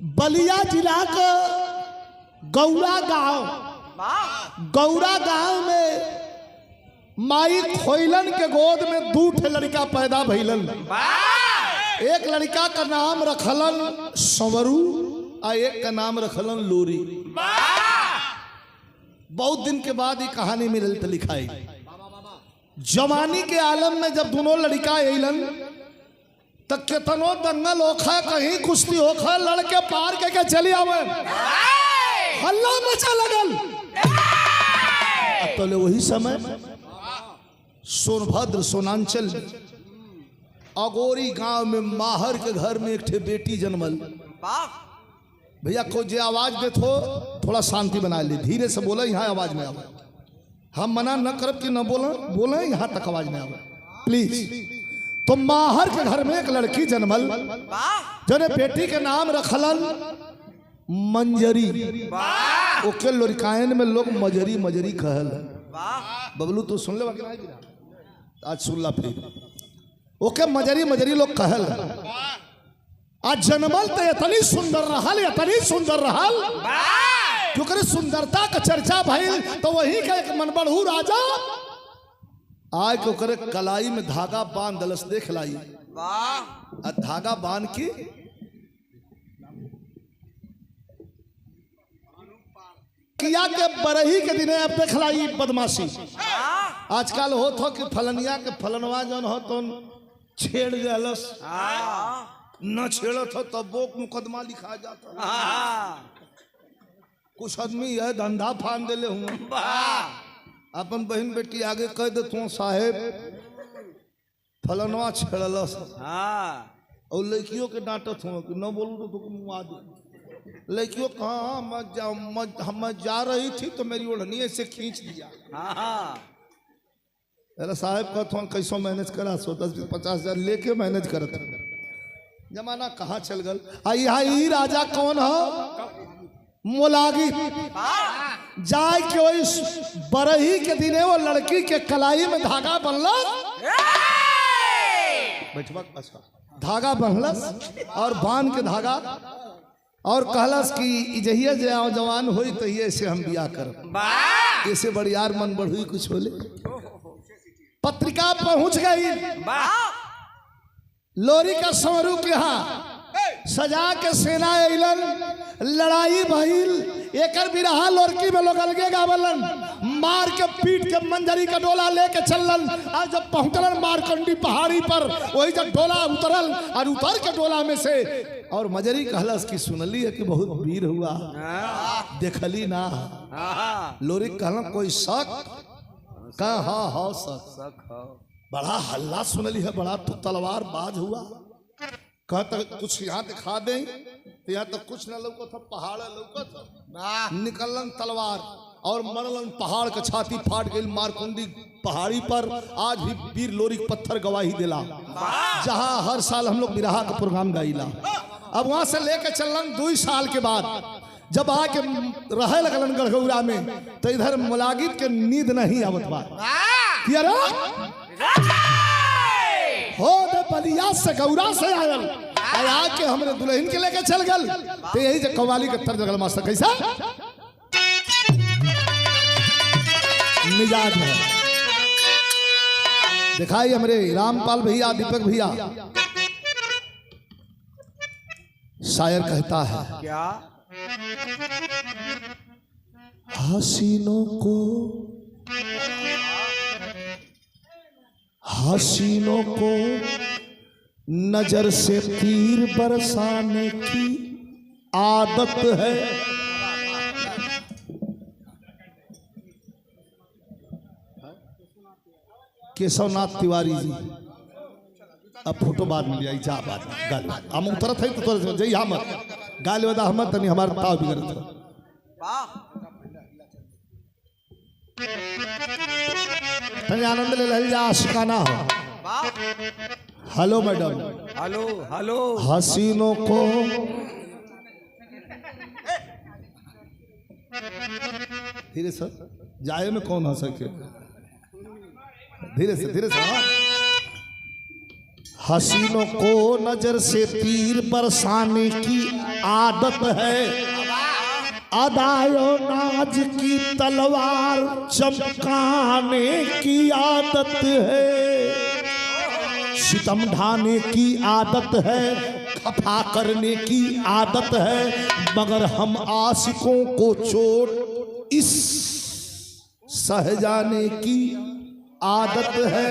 बलिया जिला का गौरा गांव, गौरा गांव में माई खोइलन के गोद में दू ठे लड़का पैदा भइलन। एक लड़का का नाम रखलन संवरू आ एक का नाम रखलन लोरी। बहुत दिन के बाद ये कहानी मिलल त लिखाई। जवानी के आलम में जब दोनों लड़का अलन त केतनो दंगल होखा, कहीं कुश्ती होखा, लड़के पार के चली आवे, हल्ला मचा लगल। तो ले वही समय सोनभद्र सोनांचल अगोरी गांव में माहर के घर में एक ठे बेटी जन्मल। भैया को जे आवाज देत हो थोड़ा शांति बना ले, धीरे से बोले, यहाँ आवाज नहीं आवे। हम मना न करब कि न बोले, बोले यहाँ तक आवाज नहीं आवे प्लीज। तो माहर के घर में एक लड़की जन्मल, जने बेटी के नाम रखलन मंजरी। ओके लोरिकायन में लोग मजरी मजरी कहल। बबलू तू सुन ले आज सुन ला फिर। ओके मजरी मजरी लोग कहल। आज जन्मल तो इतनी सुंदर रहल, इतनी सुंदर रहल क्योंकि सुंदरता का चर्चा भइल तो वही का एक मनबढ़ू राजा आय के ओकरे कलाई में धागा बांध दलस। देख लाई आ धागा बांध के किया के बरही के दिने अब देख लाई बदमाशी। आजकल होत हो कि फलनिया के फलनवा जन हो तो छेड़ दलस, न छेड़त हो तब वो मुकदमा लिखा जाता। कुछ आदमी यह धंधा फान देले हुआ, अपन बहन बेटी आगे कह दे तू साहेब फलनवा छेड़लस, और लड़कियों के डांटत हुआ कि न बोलू तो तुमको मुआ दे। लड़कियों कहाँ मत जाओ, मत, हम जा रही थी तो मेरी ओढ़नी ऐसे खींच दिया। अरे साहेब कहते हूँ कैसो मैनेज करा, सो 10 50 हजार लेके मैनेज करत। जमाना कहाँ चल गल। आ यहाँ ई राजा कौन हो? मोलागी। जाए के वही बरही के दिने वो लड़की के कलाई में धागा बनलस, बैठवा अच्छा धागा बनलस और बांध के धागा और कहलस कि जहिया जवान होई तो ये से हम बियाह करब, ऐसे बड़ियार मन बढ़ुई कुछ होले। पत्रिका पहुंच गई लोरी का संवरू के यहाँ, सजा के सेना अलन, लड़ाई भइल, एकर बिरहा लोरकी में लोग अलगे गावलन, मार के पीट के मंजरी का डोला लेके चललन। आज जब पहुंचलन मारकंडी पहाड़ी पर, वही जब डोला उतरल और उतर के डोला में से और मजरी कहलस कि सुनली है कि बहुत वीर हुआ, देखली ना। लोरी कहलन कोई शक? कहा हाँ हाँ शक। बड़ा हल्ला सुनली है, बड़ा तो तलवार बाज हुआ। कहता कुछ यहाँ दिखा दें तो यहाँ तो कुछ न लौकत हो, पहाड़ लौकत हो। निकलन तलवार और मरलन पहाड़ के छाती फाट गई मारकुंडी पहाड़ी पर। आज भी वीर लोरी पत्थर गवाही दिला, जहाँ हर साल हम लोग बिरहा का प्रोग्राम गाइला। अब वहां से लेके चलन 2 साल के बाद जब आके रहे लगलन गढ़गौरा में तो इधर मुलागित के नींद नहीं आवत बा। हो दे बलिया से गौरा से आयल आके हमरे दुल्हन के लेके चल गल। तो यही जो कव्वाली के तर्ज लगल मास्टर कैसा मिजाज है। दिखाई हमरे रामपाल भैया दीपक भैया। शायर कहता है क्या? हसीनों को, हसीनों को नजर से तीर बरसाने की आदत है। केशवनाथ तिवारी जी अब फोटो बाद में लिया जा बाद में गाली हम उतरत है तो तोरे जई हम गाली वदा हम तनी हमार ताव बिगड़त। तनी आनंद ले लहल जा, आशिकाना हो। Hello madam, hello hello. हसीनों को धीरे से जाए में कौन हंस सके, धीरे से धीरे से। हसीनों को नजर से तीर बरसाने की आदत है, अदायो नाज की तलवार चमकाने की आदत है, सितम ढाने की आदत है, खफा करने की आदत है, मगर हम आशिकों को चोट इस सह जाने की आदत है।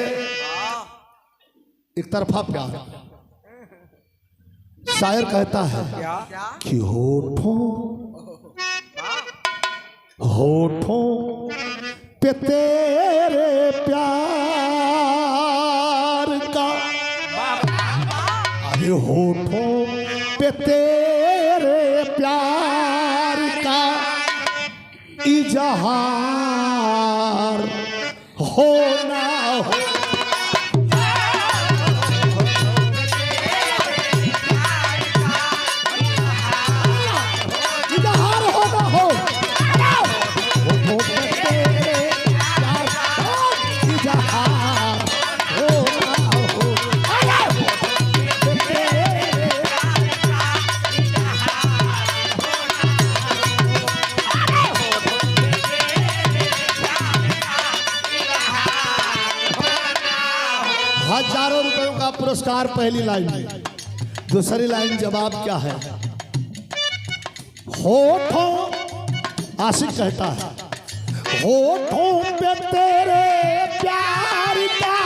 एक तरफा प्यार। शायर कहता है कि होठों होठों पे तेरे प्यार का, अरे होठों पे तेरे प्यार का इजहार हो ना हो। इजहार हो ना हो, होठों पे तेरे प्यार का इजहार हो ना हो। हजारों रुपयों का पुरस्कार पहली लाइन में। दूसरी लाइन जवाब क्या है? होठों, आशिक कहता है, होठों पे तेरे प्यार का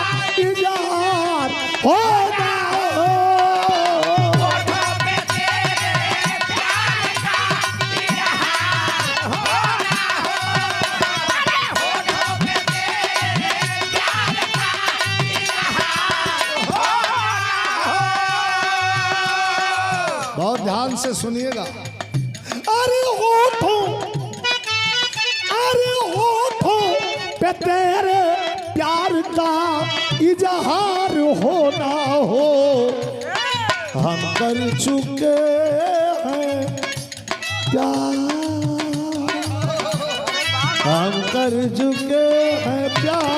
इजहार हो ना हो। बहुत ध्यान से सुनिएगा। अरे होठों, अरे होठों पे तेरे प्यार का इजहार हो ना हो, हम कर चुके हैं प्यार, हम कर चुके हैं प्यार।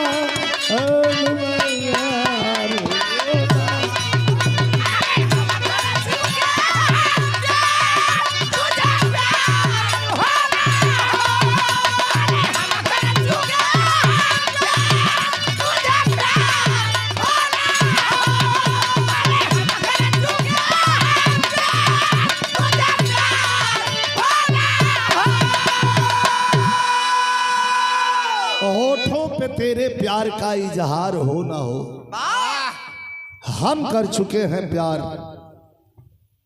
होठों पे तेरे प्यार का इजहार हो ना हो, हम कर चुके हैं प्यार,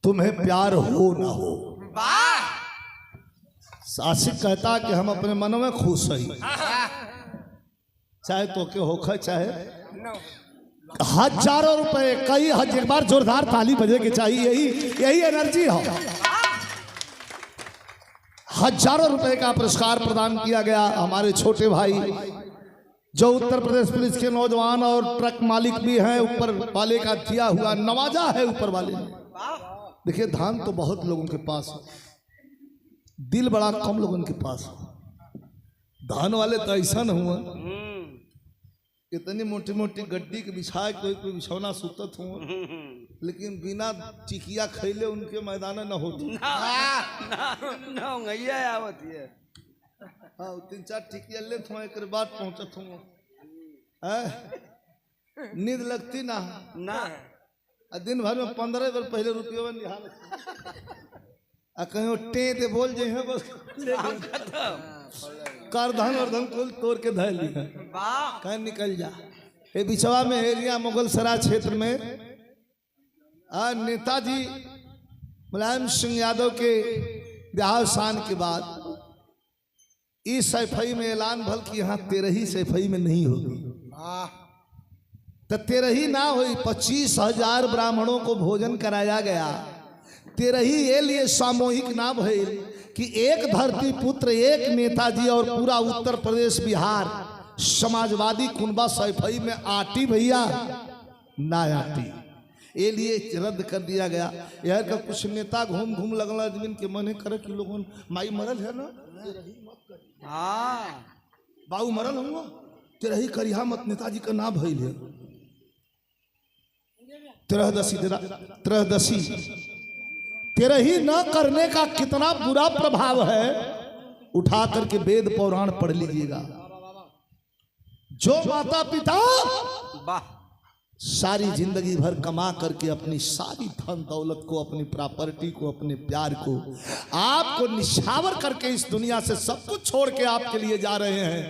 तुम्हें प्यार हो ना हो। आशिक कहता कि हम अपने मन में खुश हैं, चाहे तो के होखे चाहे। हजारों रुपए, कई हजार, एक बार जोरदार ताली बजे के चाहिए, यही यही एनर्जी हो। हजारों रुपए का पुरस्कार प्रदान किया गया हमारे छोटे भाई जो उत्तर प्रदेश पुलिस के नौजवान और ट्रक मालिक भी हैं, ऊपर वाले का दिया हुआ नवाजा है ऊपर वाले ने। देखिए धान तो बहुत लोगों के पास है, दिल बड़ा कम लोगों के पास है। धान वाले तो ऐसा न हुआ, इतनी मोटी मोटी गड्डी के बिछाए कोई कोई बिछौना सुतत हुआ, लेकिन बिना टिकिया खैले उनके मैदान न होती। हाँ, तीन चार टिकिया लेत हुआ, एक बाद पहुंचत हुआ, नींद लगती ना ना। दिन भर में 15 बार पहले रुपये निहाल आ कहीं टे दे बोल जे हैं बस कर धन और धन कुल तोड़ के धर लिया, कहीं निकल जा। ये बिछवा में एरिया मुगलसराय क्षेत्र में आ नेताजी मुलायम सिंह यादव के देहावसान के बाद इस सैफई में ऐलान भल कि यहाँ तेरही सैफई में नहीं होगी, तो तेरही ना हुई। 25,000 ब्राह्मणों को भोजन कराया गया। तेरही ये लिए सामूहिक ना भइल कि एक धरती पुत्र एक नेताजी और पूरा उत्तर प्रदेश बिहार समाजवादी कुनबा सैफई में आटी भैया ना आटी, ये लिए रद्द कर दिया गया। यार का कुछ नेता घूम घूम लगल आदमी के मन करे कि लोगन माई मरल है ना, हाँ बाबू मरल हुआ तेरही करिहा मत, नेताजी का ना भइल है। त्रयोदशी, त्रयोदशी तेरही न करने का कितना बुरा प्रभाव है, उठा करके वेद पुराण पढ़ लीजिएगा। जो माता पिता सारी जिंदगी भर कमा करके अपनी सारी धन दौलत को, अपनी प्रॉपर्टी को, अपने प्यार को आपको निछावर करके इस दुनिया से सब कुछ छोड़ के आपके लिए जा रहे हैं,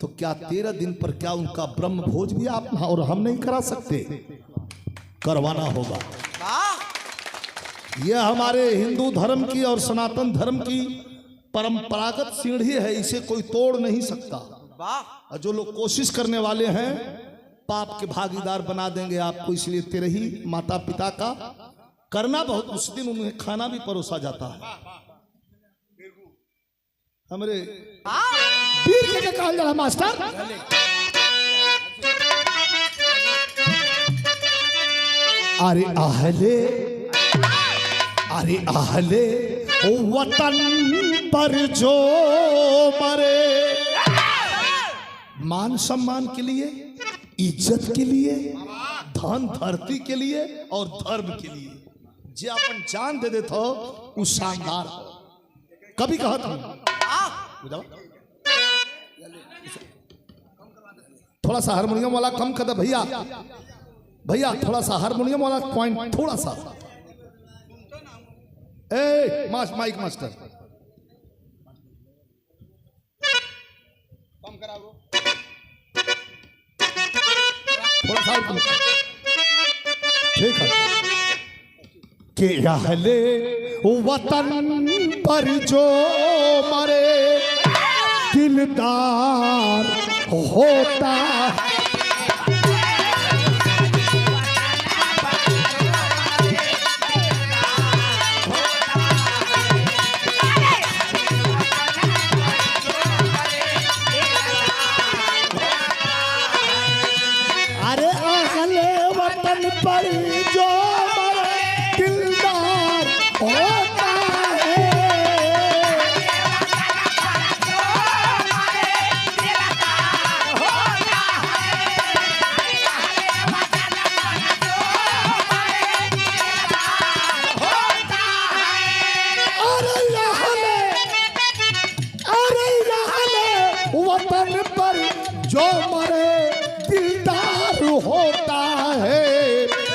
तो क्या 13 दिन पर क्या उनका ब्रह्म भोज भी आप और हम नहीं करा सकते? करवाना होगा। यह हमारे हिंदू धर्म की और सनातन धर्म की परंपरागत सीढ़ी है, इसे कोई तोड़ नहीं सकता। और जो लोग कोशिश करने वाले हैं पाप के भागीदार बना देंगे आपको। इसलिए तेरे ही माता पिता का करना बहुत, उस दिन उन्हें खाना भी परोसा जाता है। हमारे वीर के कहल जाला मास्टर। अरे आहले, अरे आहले वतन पर जो मरे, मान सम्मान के लिए, इज्जत के लिए, धन धरती के लिए और धर्म के लिए जे अपन जान दे देते हो उ शानदार हो। कभी कहत हूं थोड़ा सा हारमोनियम वाला कम कर दे भैया, भैया थोड़ा सा हारमोनियम वाला पॉइंट थोड़ा सा। ए माइक मास्टर कम कराओ थोड़ा सा, ठीक है। कि अहले वतन पर जो मरे दिलदार होता है। अरे अहले वतन पर जो मरे दिलदार होता है। अरे अहले, अरे अहले वतन पर जो मरे दिलदार होता है।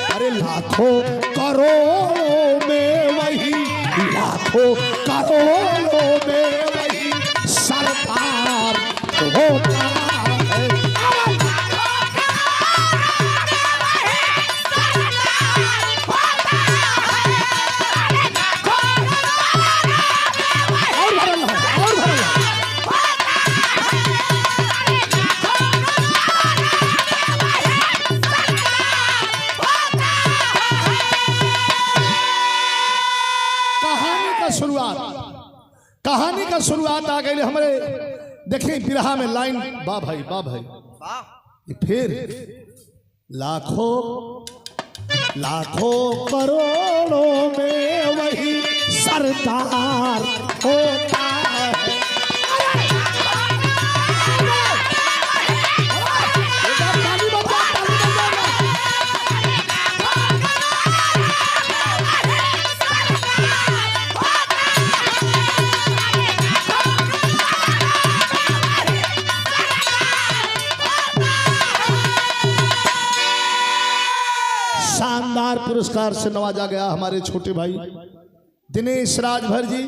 अरे लाखों करोड़ों में वही, लाखों करोड़ों में वही सरदार होता है। और भरल है, और भरल है। कहानी का शुरुआत, कहानी का शुरुआत आ गई हमारे। देखिए बिरहा में लाइन, बा भाई, बा भाई, फिर लाखों लाखों करोड़ों में वही सरदार होता है। ताली बजा, ताली बजा। शानदार पुरस्कार से नवाजा गया हमारे छोटे भाई दिनेश राजभर जी,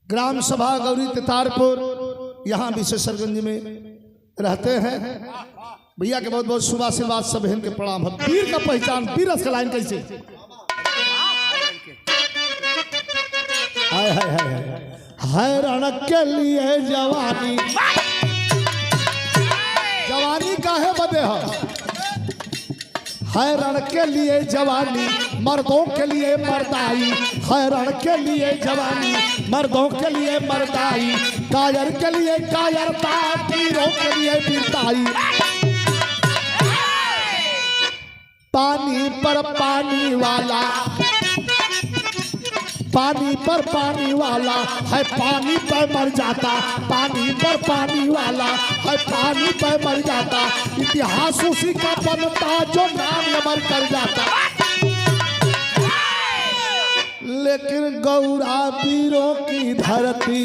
ग्राम सभा गौरी तितारपुर, यहाँ विशेषरगंज में रहते हैं। भैया के बहुत बहुत शुभ आशीर्वाद, सब बहन के प्रणाम। वीर का पहचान, वीर का लाइन कैसे? हाय हाय हाय हाय, रण के लिए जवानी, जवानी काहे बदे हो? है रण के लिए जवानी मर्दों के लिए मर्दाई, है रण के लिए जवानी मर्दों के लिए मर्दाई, कायर के लिए कायरता, वीरों के लिए वीरताई। पानी पर पानी वाला, पानी पर पानी वाला है पानी पर मर जाता, पानी पर पानी वाला है पानी पर मर जाता, इतिहास उसी का बनता जो नाम अमर कर जाता। लेकिन गौरा पीरों की धरती,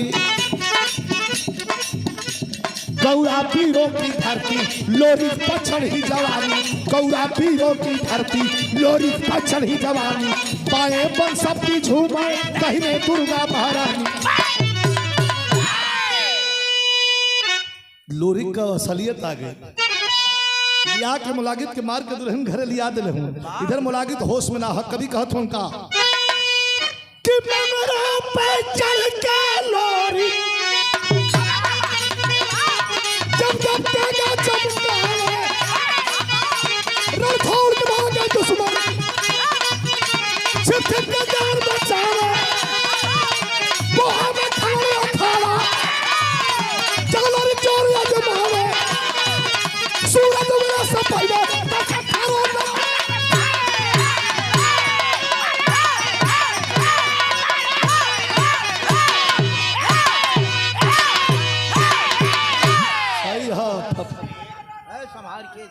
गौरा पीरों की धरती लोरी पछड़ ही जवानी, गौरा पीरों की धरती लोरी पछड़ ही जवानी, बाएं बन सबकी झूमे कहीं दुर्गा महारानी। लोरी का असलियत आ गई। लिया के मुलागित के मार के दुल्हन घरे लिया दिले हूँ। इधर मुलागित होश में ना है, कभी कहत हूँ उनका कि ममरा पे चल के लोरी जब जब तेगा चमकावे, रणछोड़ के भागे दुश्मन, छिप छिप के जान बचावे, बोहा में खाड़े अखाड़ा, चलो रे चोरिया जमावे, सूरज उगले से पहले तक खारो। सही है। संभाल के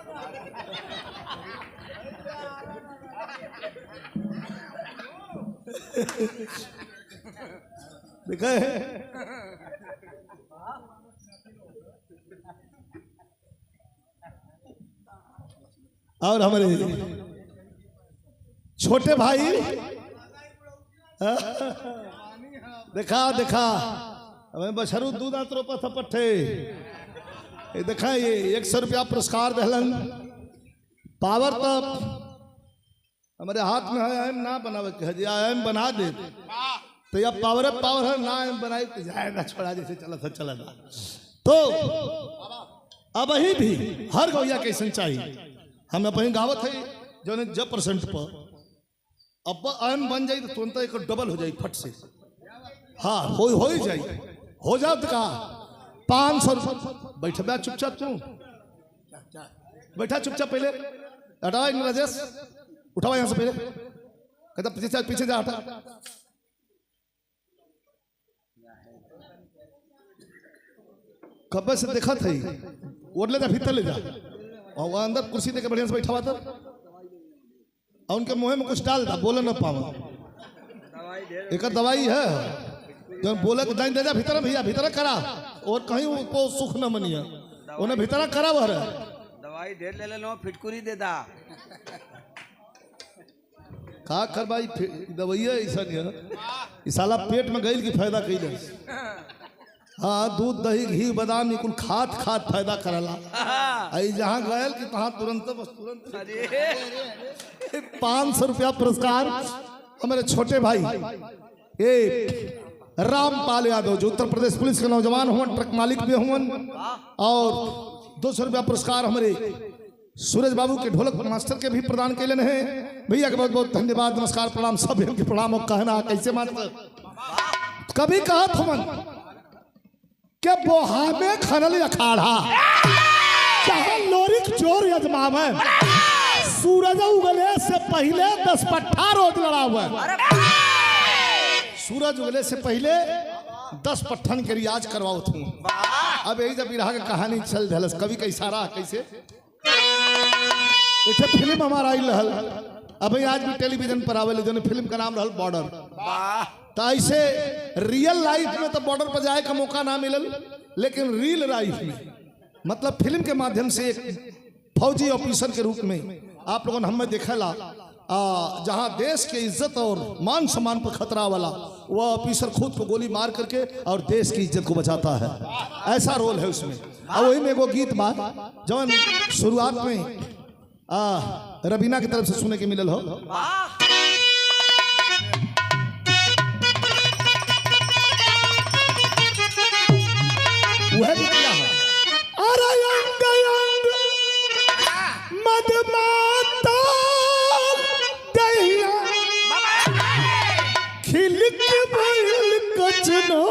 देखे और हमारे छोटे भाई देखा देखा हमें बछरू दूध दांत रोपा था पट्टे, ये देखा ये 100 रुपया पुरस्कार दहलन। पावर तो हमारे हाथ में है, एम ना बनावे के है, एम बना दे तो यह पावर पावर है ना, एम बनाई तो जाएगा छोड़ा जैसे चला था चला ना। तो अब ही भी हर गौया कैसन चाहिए, हम अपनी गावत है जो जब परसेंट पर अब एम बन जाए तो तुरंत एक डबल हो जाए फट से। हाँ हो ही जाए, हो जाए तो कहा 500 बैठा चुपचाप, तू बैठा चुपचाप पहले हटावा राजेश, उठावा यहाँ से पहले, कहता पीछे जा, पीछे जा, हटा। कब से देखा था और ले जा भीतर ले जा और वहाँ अंदर कुर्सी देके बढ़िया से बैठा हुआ था और उनके मुँह में कुछ डाल था, बोले न पावा। एक दवाई है जो बोले तो दे जा भीतर भैया, भीतर करा और कहीं वो सुख न मनिया, उन्हें भीतर करा भर दवाई ढेर ले लो, फिटकुरी दे दा का कर भाई, दवाइया ऐसा नहीं है साला पेट में गईल की फायदा कई। हाँ दूध दही घी बादाम ये कुल खात खात फायदा करला, आई जहाँ गयल कि तहाँ तुरंत बस तुरंत। 500 रुपया पुरस्कार हमारे छोटे भाई ए रामपाल यादव जो उत्तर प्रदेश पुलिस के नौजवान हुवन, ट्रक मालिक भी हुवन, और 200 रुपया पुरस्कार हमारे सूरज बाबू के ढोलक मास्टर के भी प्रदान कैलन है। भैया के बहुत बहुत धन्यवाद, नमस्कार, प्रणाम, सब के प्रणाम। और कहना कैसे मानते कभी कहा थमन के बोहा में खनल अखाड़ा, चाहे लोरिक चोर यजमावे, सूरज उगले से पहले 10 पट्ठा रोज लड़ावे, सूरज उगले से पहले 10 पट्ठन के रियाज करवाओ थू। अब यही जब इरा के कहानी चल झलस, कवि का इशारा कैसे एक फिल्म हमारा आई रहल, अभी आज भी टेलीविजन पर आवेले, जो फिल्म का नाम रहल बॉर्डर। तो ऐसे रियल लाइफ में तो बॉर्डर पर जाए का मौका ना मिलल, लेकिन रियल लाइफ में मतलब फिल्म के माध्यम से एक फौजी ऑफिसर के रूप में आप लोगों ने हमें देखला, जहाँ देश के इज्जत और मान सम्मान पर खतरा वाला वह ऑफिसर खुद को गोली मार करके और देश की इज्जत को बचाता है, ऐसा रोल है उसमें। और वही में एगो गीत बा जौन शुरुआत में रबीना की तरफ से सुने के मिलल हो। वह क्या है? अरे अंग अंग मदमाता दहिया खिलक भइल कचनो,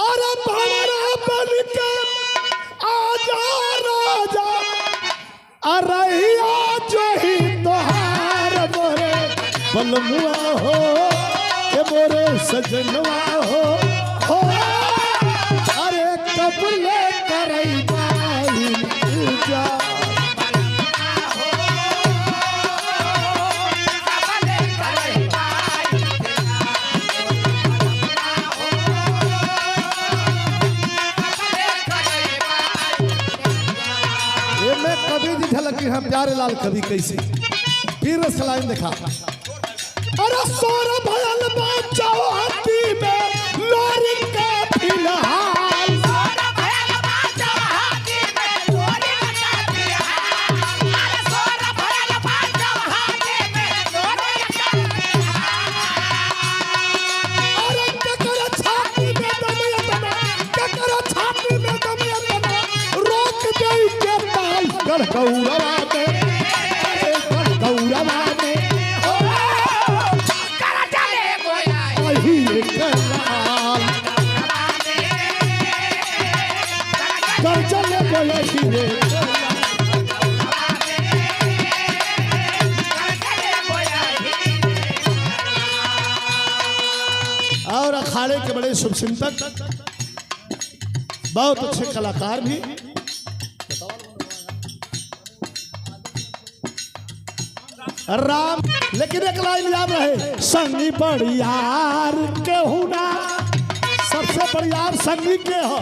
अरे भंवरा बन के आजा राजा, अरैया जो ही तोहार मोरे बल बलमुआ हो, ए मोरे सजनवा हो, हो अरे कब ले करई बाई इंतजार। ये मैं कवि जी झलकी हैं प्यारे लाल कवि कैसे फिर रसलाइन देखा। अरे सोर भयल बचाओ हाथी में लोरी का फिलहाल, अरे ककर छाती में दम यतना, ककर छाती में दम यतना, रोक दे के ताल कर गौरवा में, अरे कर गौरवा में, अही के लाल कर चले गोया रे। और अखाड़े के बड़े शुभचिंतक, बहुत अच्छे कलाकार भी, राम। लेकिन एक लाइन याद रहे, संगी बड़ियार के हुना, सबसे बड़ियार संगी के हो,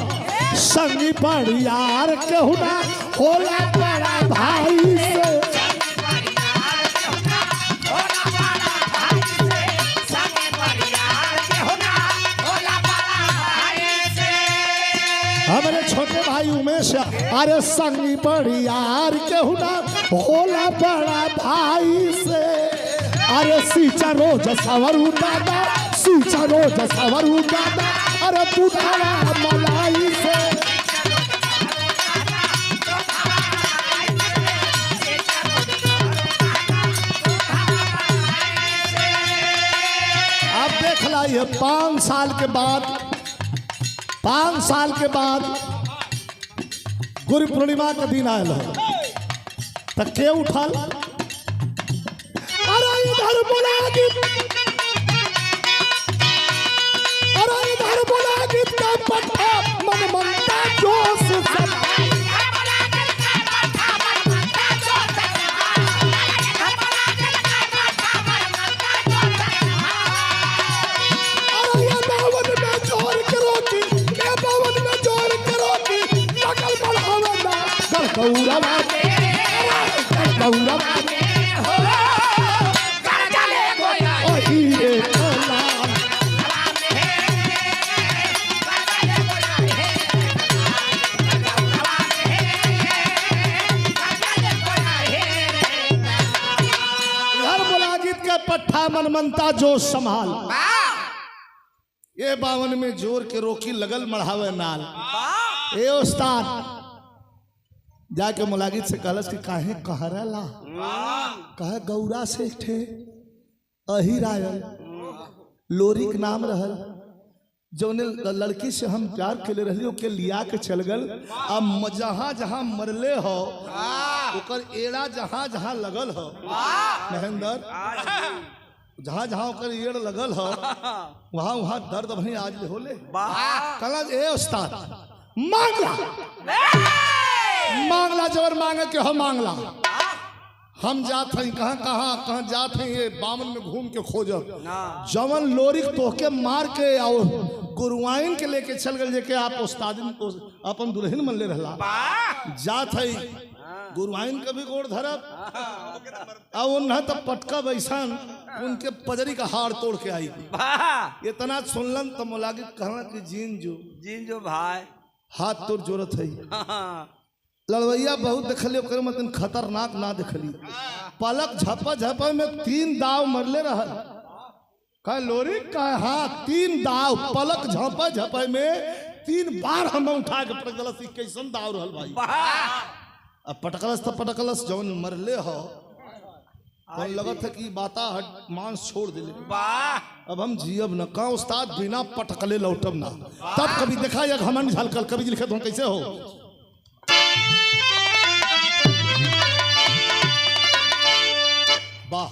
संगी बड़ियार के हुना होला बड़ा भाई से। हमारे छोटे भाई उमेश, अरे संगी बड़ियार के हुना होला बड़ा भाई से। अरे सीचा रोज सवरू दादा, सीचा रोज सवरू दादा, अरे दूधावा मलाई से। अब देख ला ये 5 साल के बाद, 5 साल के बाद गुरु पूर्णिमा के दिन आयल है, तो के उठल, अरे इधर बोला गीत, अरे इधर बोला गीत का पट्टा मन मनता जोश सब। अरे ये बावन में जोर करो की, ये बावन में जोर करो की, नकल बढ़ावे ना कर गौरवा में, कर गौरवा में, ओही रे लाल। इधर बोला गीत के पट्ठा मनमनता जोश संभाल, ये बावन में जोर के रोकी लगल मढ़ावे नाल। ए उस्ताद जाके मुलागित से कहलस कि काहे कहरला, कहे गौरा से ठे अही रायल लोरी के नाम रहल, जौने लड़की से हम प्यार के रहली ओके लिया के चल गल। अब जहाँ जहाँ मरले हो ओकर एड़ा जहाँ जहाँ लगल हो महेंद्र, जहाँ जहाँ ओकर एड़ लगल हो वहाँ वहाँ दर्द भई आज ले होले। कहला ए उस्ताद मांगला, मांगला जबर मांगे के हो मांगला, हम जात हई कहाँ कहाँ कहाँ जात हई, ये बामन में घूम के खोजब जवन लोरी तोहके मार के आओ गुरुआइन के लेके चल गल जेके आप उस्ताद अपन दुल्हन मन ले रहला। जात हई गुरुआइन के भी गोड़ धरब और उन्हें तब पटका बैसन उनके पजरी का हार तोड़ के आई। इतना सुनलन तो मुलागित कहला कि जीन जो, जीन जो भाई हाथ तोड़ जोरत है। लड़वैया बहुत देखली ओकर मतलब खतरनाक ना देखली, पलक झपा झपा में 3 दाव मरले रहल। कहे लोरी कहे हाँ 3 दाव, पलक झपा झपा में 3 बार हम उठा के पटकलस, कैसन दाव रहल भाई। अब पटकलस तो पटकलस जौन मरले हो तो लगत है कि बाता हट मांस छोड़ दिले, अब हम जियब न कहा उस्ताद बिना पटकले लौटब ना। तब कभी देखा या घमंड झलकल, कभी लिखे तुम कैसे हो। वाह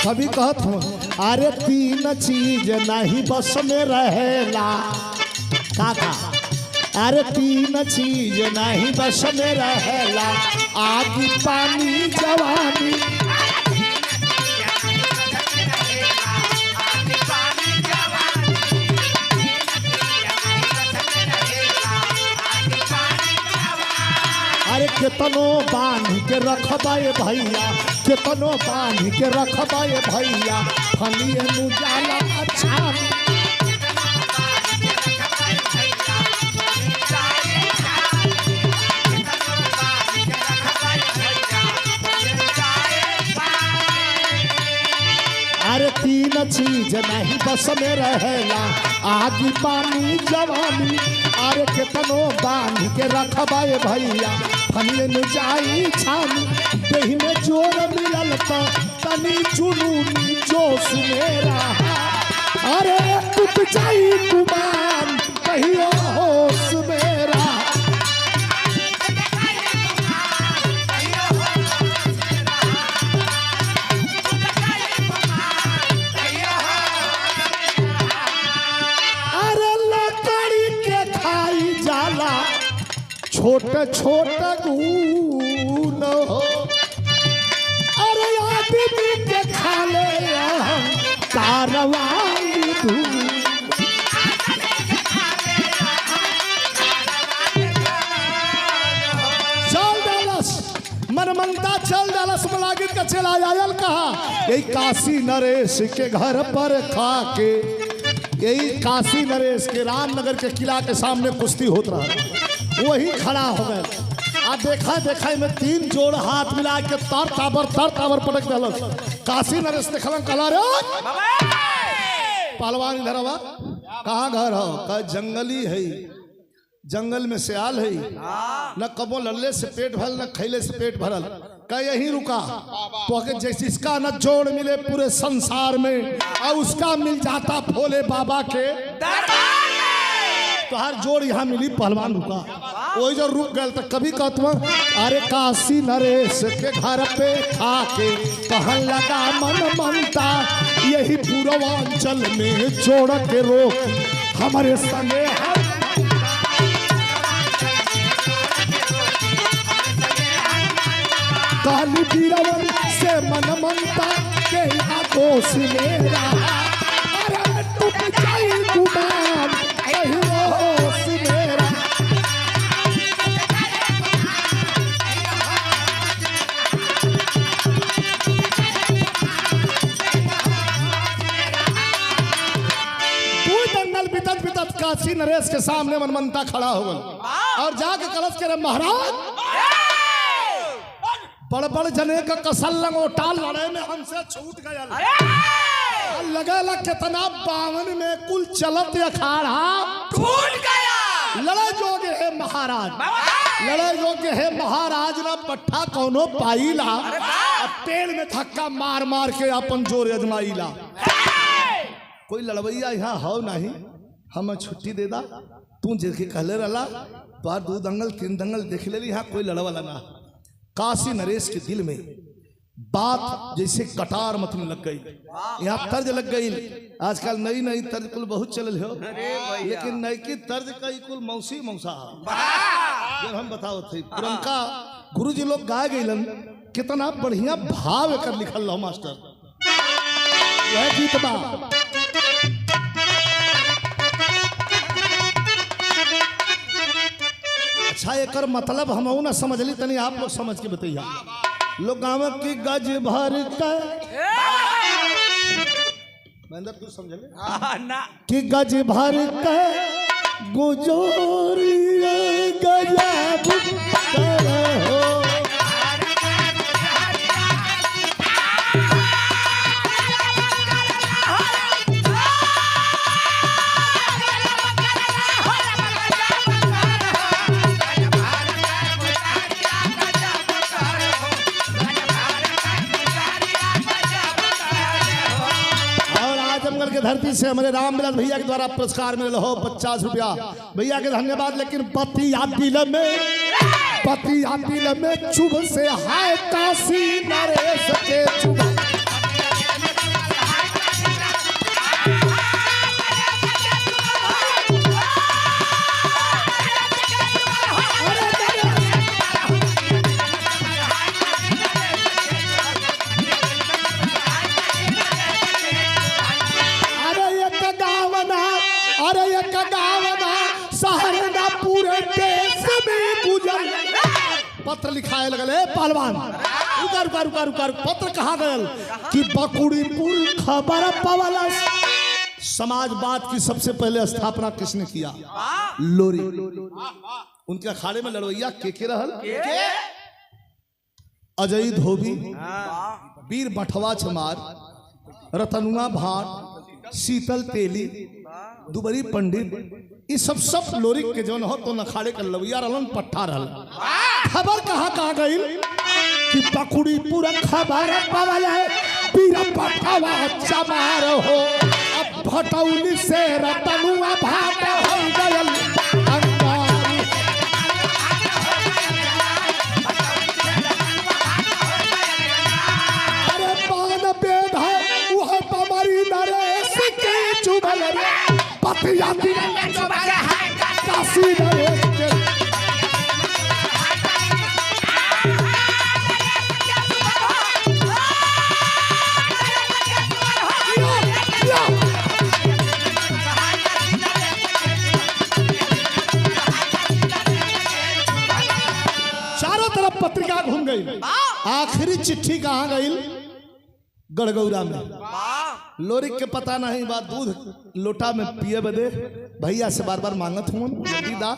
कभी कहत हो, अरे तीन चीज नहीं बस में रहेला। काका अरे तीन चीज नहीं बस में रहेला, आगी पानी जवानी। अरे केतनो बांध के रखबा भैया, केतनो बांध के रखबा भैया, फनिए नु जाला अच्छा। अरे तीन चीज नहीं बस में रहेला, आगी पानी जवानी। अरे केतनो बांध के रखबा भैया, फनिए नु जाई छानी। देहि में जोर मिलल त तनी जुनूनी जोश मेरा। अरे टूट जाई गुमान कहियो होश मेरा। अरे लकड़ी के खाई जाला छोटे छोटे गुण हो। अरे आदमी के खा ले कारवाली धून। चल डालस मनमंता, चल डालस मलागिर का चला आयल कहा, यही काशी नरेश के घर पर खा के, यही काशी नरेश के रामनगर के किला के सामने कुश्ती होत रहा, वही खड़ा हो गए। आ देखा देखा में तीन जोड़ हाथ मिला के तर ताबर पटक दलस। काशी नरेश देखलन कहला रे पहलवान इधर आवा, कहाँ घर हो? कहा जंगली है, जंगल में सियाल है, न कबो लल्ले से पेट भरल न खैले से पेट भरल। कह यहीं रुका तो अगर जैसे इसका न जोड़ मिले पूरे संसार में और उसका मिल जाता भोले बाबा के तो हर जोड़ यहाँ मिली। पहलवान रुका, वही जो रुक गए तो कभी कहत, अरे काशी नरेश के घर पे खा के कहन लगा मन ममता, यही पूर्वांचल में जोड़ के रोक हमारे संगे हर। काली बीरावन से मन ममता के यहाँ दोष मेरा। अरे टूट जाई गुमान कहियो होश मेरा। तू दंगल बितत बितत काशी नरेश के सामने मनमंता खड़ा हो गल और जाके कलश के रे महाराज, बड़ बड़ जने का कसल लंगोटा लड़े में हमसे छूट गया। लगे लग कितना 52 में कुल चलत अखाड़ा छूट गया। लड़े जोगे है महाराज, लड़े योग्य है महाराज ना पट्ठा कौनो पाईला, अब पेड़ में धक्का मार मार के अपन जोर अजमाईला। कोई लड़वैया यहाँ हो नहीं, हम छुट्टी दे दा, तू जेके कहले रहला बार 2 दंगल 3 दंगल देख ले, यहाँ कोई लड़वाला ना। काशी नरेश के दिल में बात जैसे कटार मतन लग गई, यहाँ तर्ज लग गई। आजकल नई नई तर्ज कुल बहुत चलल हो, लेकिन नई की तर्ज का कुल मौसी मौसा जब हम बताओ थे पुरनका गुरुजी लोग गाए गईलन, कितना बढ़िया भाव एकर लिखल रहो मास्टर। वह गीत बा अच्छा, एकर मतलब हम ना समझली, तनी आप लोग समझ के बताइए। लोग गाँव की गज भर के महेंद्र तू समझले ना कि गज भर के गुजोरिया गजब कर हो। और आजमगढ़ के धरती से हमारे रामविलास भैया के द्वारा पुरस्कार मिले हो 50 रुपया, भैया के धन्यवाद। लेकिन पतिया दिल में, पतिया दिल में चुभ से हाय काशी नरेश के चुभ। पत्र लिखाए लगल, ए पहलवान रुका रुका रुका रुका, पत्र कहाँ गयल कि बकुड़ीपुर खबर पवला। समाजवाद की सबसे पहले स्थापना किसने किया? लोरी। उनके अखाड़े में लड़वैया के रहल? अजय धोबी, वीर बठवा छमार, रतनुआ भाट, शीतल तेली, दुबरी पंडित, ये सब सब लोरी के जौन हो तो अखाड़े के लड़वैया रहलन, पट्टा रहल। खबर कहाँ कहाँ गई कि पकुड़ी पूरा खबर पवल है, पीरा पठवा चमार हो, अब भटौली से रतनुआ भाट हो गयल अंगारी। अरे पान बेद है वह पमरी नरेश के चुभल रे, पतिया काशी नरेश के। चारों तरफ पत्रिका घूम गई। आखिरी चिट्ठी कहाँ गई? गड़गौरा में। लोरी के पता नहीं बा, दूध लोटा में पिए बदे भैया से बार बार मांगत हुन, जल्दी दा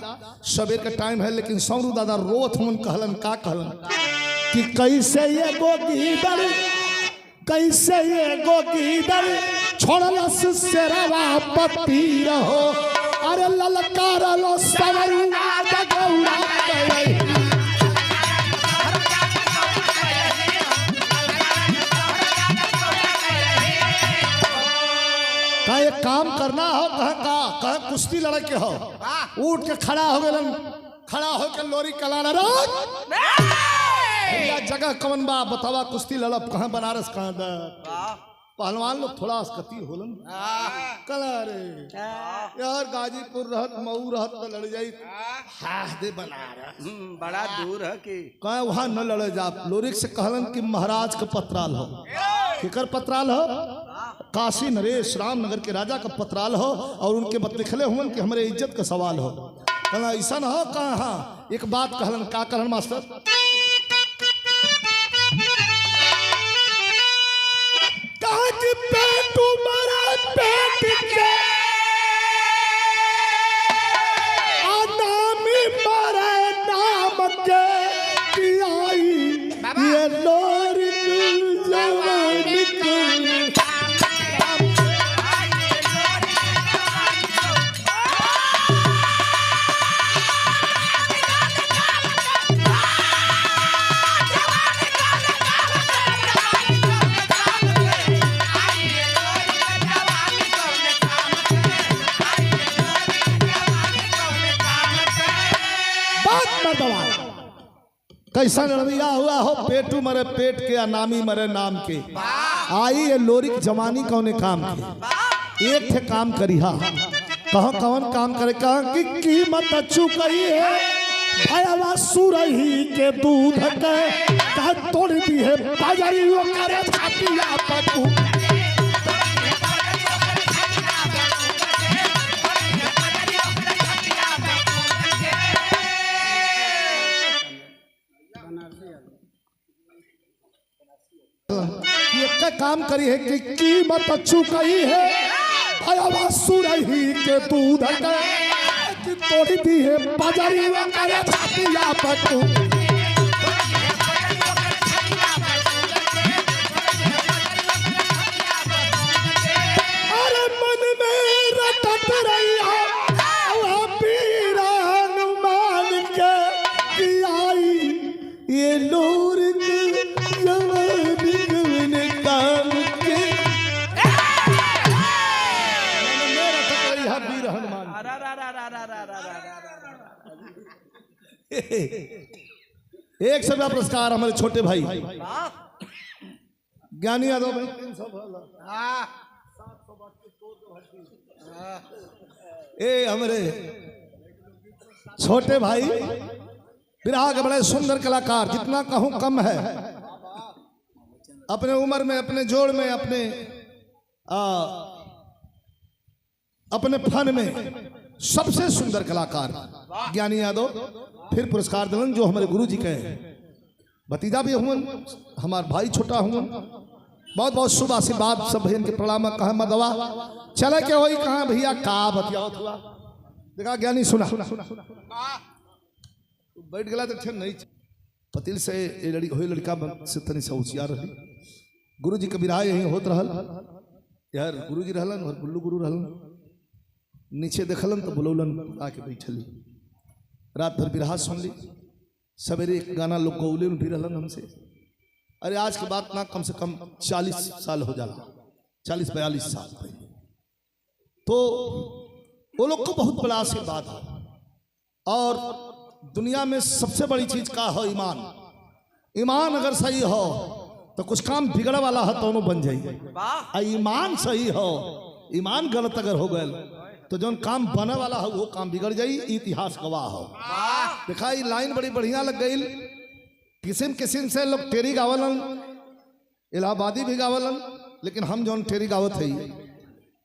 सवेर का टाइम है, लेकिन सौरू दादा रोत हुन, कहलन का कहलन कि कैसे ये गोगीदर, कैसे ये गोगीदर छोड़लस सेरवा पति रहो, अरे ललकार लो सवरुआ गौरा गई। कहा एक काम करना हो, कहा का, कहा कुश्ती लड़े के हो, उठ के खड़ा हो गए, खड़ा होकर लोरी कला भैया जगह कौन बा बतावा, कुश्ती लड़ब कहाँ? बनारस कहाँ? पहलवान लोग थोड़ा असकती होलन, कला रे यार गाजीपुर रहत मऊ रहत तो लड़ जाई, हा दे बनारस बड़ा दूर है कि कहा वहाँ न लड़े जा। लोरिक से कहलन कि महाराज का पत्राल हो, केकर पत्राल हो? काशी नरेश रामनगर के राजा का पत्राल हो, और उनके बतलिखले हुवन कि हमारे इज्जत का सवाल हो। कहला ऐसा न हो, कहा हाँ एक बात कहलन, का कहलन मास्टर? कहा कि पेटू मारा पेट के अनामी मारे नाम के कि आई ये लोरी जवानी के। कैसा लड़वैया हुआ हो, पेटू मरे पेट के अनामी मरे नाम के, आई ये लोरी जवानी कौने काम के। एक थे काम करिहा, कहो कौन काम करे? कहा कि कीमत चुकई है भयवा सुरही के दूध के, कहा तोड़ दी है बाजारी वो करे छातिया पटू। ये काम करी है कि कीमत चुकई है भयवा सुरही के दूध के, कि तोड़ दी है बाजारी वो करे छातिया पटू। अरे मन में रटत रहिया पीर हनुमान के कि आई ये लोर जवानी काम के। मन में रटत रहिया वीर हनुमान। एक सौ रुपया पुरस्कार हमारे छोटे भाई ज्ञानी यादव भाई, 300 ए हमारे छोटे भाई बिरहा के बड़े सुंदर कलाकार, जितना कहूं कम है। अपने उम्र में, अपने जोड़ में, अपने अपने फन में सबसे सुंदर कलाकार ज्ञानी यादव फिर पुरस्कार दिलन, जो हमारे गुरु जी के भतीजा भी हुवन, हमार भाई छोटा हुवन। बहुत बहुत शुभ आशीर्वाद सब भैया के प्रणाम। कहा मदवा चले के होई कहाँ भैया का बतियावत हुआ देखा ज्ञानी सुना बैठ गला तो नहीं पतिल से ये लड़ी होई लड़का से तनी से होशियार रही। गुरु जी के बिरहा यहीं होत रहल यार, गुरु जी रहलन और बुल्लू गुरु रहलन। नीचे देखलन तो बुलौलन आके बैठली, रात भर बिरहा सुनली। सवेरे एक गाना लोग गौले में भी रहलन हमसे। अरे आज के बात ना कम से कम 40 साल हो जाला, 40-42 साल पहले। तो वो लोग को बहुत बड़ा आशीर्वाद है। और दुनिया में सबसे बड़ी चीज का हो ईमान। ईमान अगर सही हो तो कुछ काम बिगड़े वाला है तो बन जाइए। ईमान सही हो, ईमान गलत अगर हो गए तो जो काम बने वाला हो वो काम बिगड़ जाई, इतिहास गवाह हो। देखा ये लाइन बड़ी बढ़िया लग गई। किस्म किस्म से लोग टेरी गावलन, इलाहाबादी भी गावलन, लेकिन हम जौन टेरी गावत है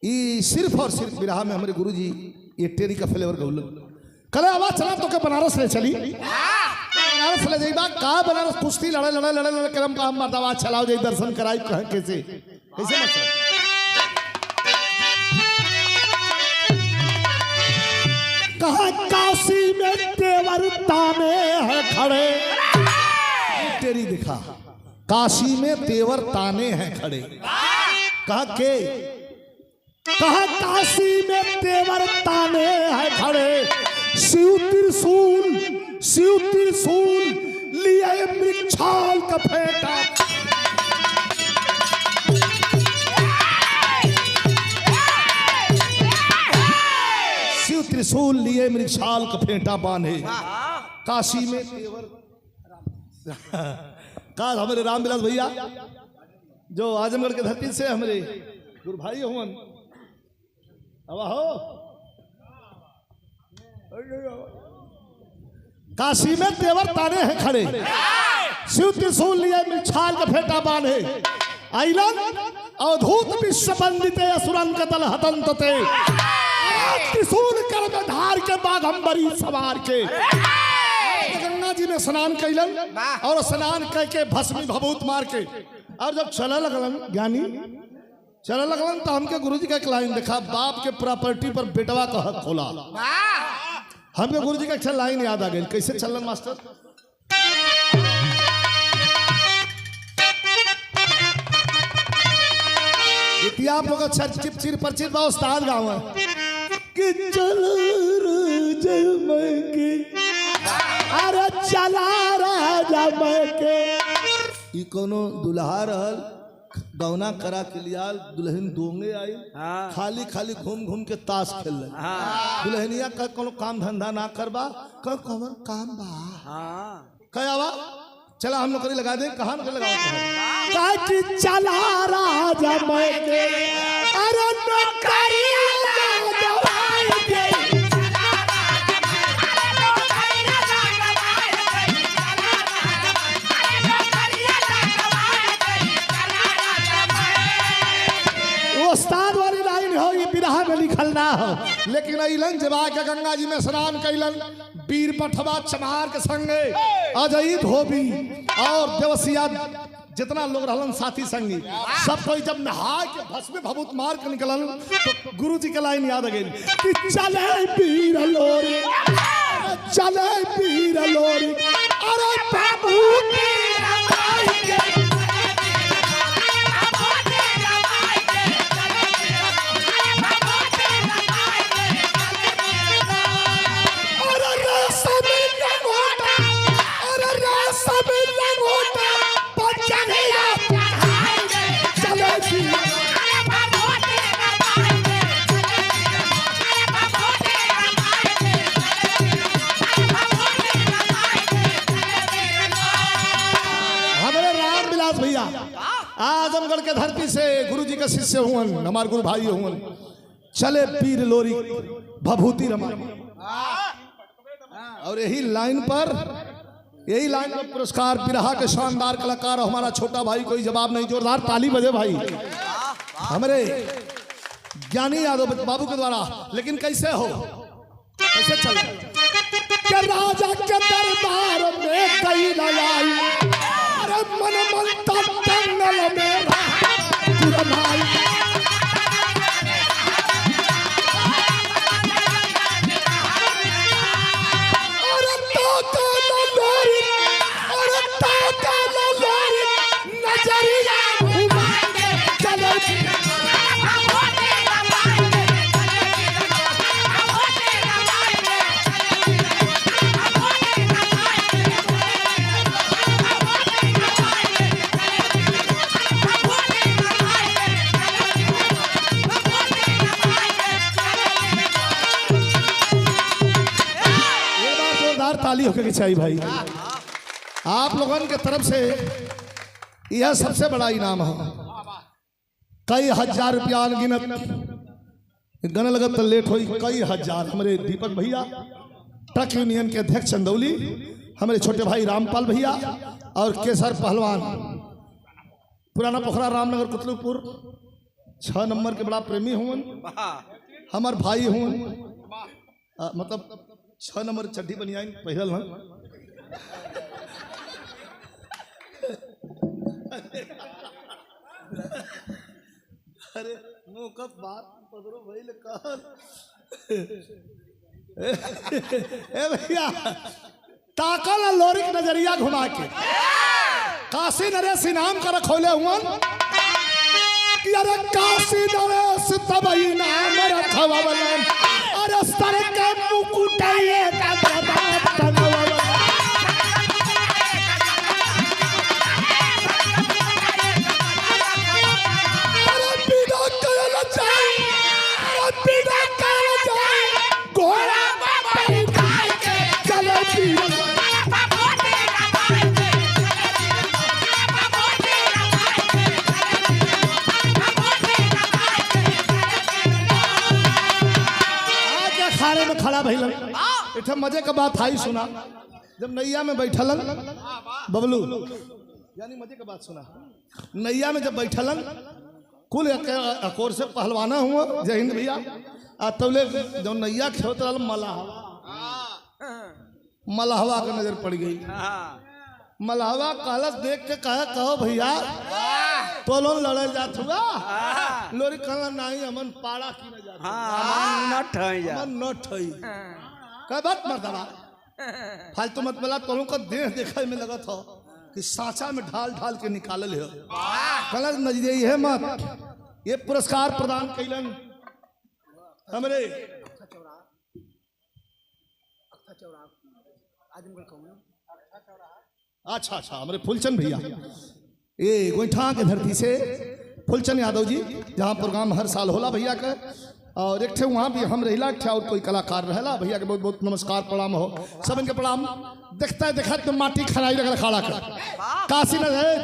ये सिर्फ और सिर्फ बिरहा में हमारे गुरुजी ये टेरी का फ्लेवर गौलन। कल आवाज चला तो के बनारस ले चली, बनारस ले जाइबा का बनारस कुश्ती लड़े लड़े लड़े लड़े करम का हम मर्दाबाद चलाओ जाई दर्शन कराई कहें कैसे कैसे मत। कहा काशी में तेवर ताने हैं खड़े, तेरी दिखा काशी में तेवर ताने हैं खड़े। कहा के कहा काशी में तेवर ताने हैं खड़े, शिव त्रिशूल शिव त्रिशूल लिए मृक्षाल का फेंटा। शिव त्रिशूल लिए मृक्षाल का फेंटा बांधे काशी में तेवर। काल हमारे रामविलास भैया जो आजमगढ़ के धरती से हमारे गुरु भाई हुवन अब हो काशी में तेवर ताने हैं खड़े, शिव त्रिशूल लिए मृक्षाल का फेंटा बांधे। आइलन अवधूत विश्व बंदिते असुरन का दल हतंतते, त्रिशूल कर में धार के बाघम्बरी सवार के। गंगा जी में स्नान कैलन और स्नान करके भस्मी भभूत मार के और जब चला लगलन ज्ञानी चला लगलन तो हमके गुरुजी का एक लाइन देखा, बाप के प्रॉपर्टी पर बेटवा का हक खोला। हमके गुरुजी का अच्छा लाइन याद आ गई। कैसे चलन मास्टर? आप लोग अच्छा चिप चिर परिचित बा उस्ताद गाँव है कि चल के अरे चला राजा के। ई कोनो दुल्हा रहल गौना करा के लिया, दुल्हन दोंगे आई, खाली खाली घूम घूम के ताश खेल रहे। दुल्हनिया का कोनो काम धंधा ना करबा, कब कौन काम बा कह आवा चला हम नौकरी लगा दे, कहाँ नौकरी लगाओ ताकि चला राजा के अरे नौकरी लगा दे। उस्ताद वाली लाइन हो, ये बिरहा में लिखल ना हो, लेकिन अलन जब आके गंगा जी में स्नान कैलन वीर पठवा चमार के संगे अजई धोबी और देवसिया जितना लोग रहलन साथी संगी सब कोई जब नहा के भस्म भभूत मार के निकलन तो गुरु जी के लाइन याद आ गई कि चले पीर लोरी चले पीर लोरी अरे बाबू आजमगढ़ के धरती से गुरु जी के शिष्य हुवन, हमारे गुरु भाई हुवन। चले पीर लोरी भभूति रमा। और यही लाइन पर पुरस्कार बिरहा के शानदार कलाकार हमारा छोटा भाई, कोई जवाब नहीं, जोरदार ताली बजे भाई हमारे ज्ञानी यादव बाबू के द्वारा। लेकिन कैसे हो, कैसे चल के राजा के दरबार में कई आई, अरे मन मनता जंगल में भाई। अरे ताका लोरी, अरे ताका लोरी, नजरिया घुमा के चले। जोरदार ताली होके के चाहिए भाई। आप लोगन के तरफ से यह सबसे बड़ा इनाम है। कई हजार रुपया अनगिनत गने लगत तो लेट हुई, कई हजार। हमारे दीपक भैया ट्रक यूनियन के अध्यक्ष चंदौली, हमारे छोटे भाई रामपाल भैया और केसर पहलवान पुराना पोखरा रामनगर कुतलूपुर 6 नंबर के बड़ा प्रेमी हुन, हमार भाई हुन, मतलब 6 नंबर चड्ढी बनियाइन पहरल हन। अरे मुँह कब बात पदरो भइल कहल। ए भैया ताकल लोरिक नजरिया घुमा के काशी नरेश इनाम कर रखौले हुअन कि अरे काशी नरेश तब इनाम रखवलन, अरे सर के मुकुटाइए का बात बनवलन। अरे बिना कयल जाई, अरे बिना कयल जाई, घोड़ा पर खाए के चले पीर। में खड़ा भइलन इठे मजे का बात आई सुना, जब नैया में बैठलन बबलू, यानी मजे का बात सुना, नैया में जब बैठलन कुल अकोर से पहलवाना हुआ जय हिंद भैया, आ तबले जब नैया खेलत रहल मलहवा, मलहवा के नजर पड़ गई। मलहवा कहलस देख के कहा कहो भैया तो लोग लड़े जात हुआ, लोरी कहला नहीं हमन पाड़ा की न जात, हमन न ठई कह बात मर्दवा फालतू मत बोला, तोलों का देह देखे में लगत हो कि साँचा में ढाल ढाल के निकालल हो। कहला नजरिया है मत, ये पुरस्कार प्रदान कैलन हमरे अच्छा अच्छा हमारे फूलचंद भैया ये गोईठा के धरती से फूलचंद यादव जी, जहाँ प्रोग्राम हर साल होला भैया के, और एक ठे वहाँ भी हम रहिला, एक ठे और कोई कलाकार रहेला। भैया के बहुत बहुत नमस्कार प्रणाम हो, सब इनके प्रणाम। देखता है देखा तो माटी खराई लगल खड़ा कर काशी नरेश,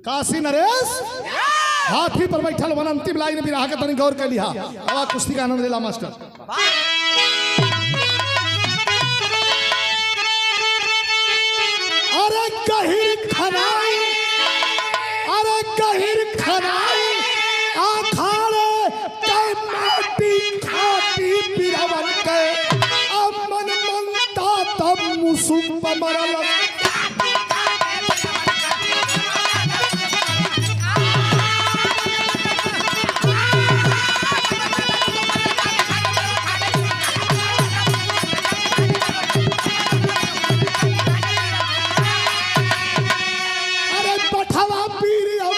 काशी नरेश हाथी पर बैठल वन अंतिम लाइन में रहा के तनी गौर कर लिहा। अब कुश्ती का आनंद लेला मास्टर। अरे गहिर खनाई, अरे गहिर खनाई, आखाड़े के माटी खाटी बिरवन के, अब मन मनता तब मुसुम मरल। अरे पठवा वीर और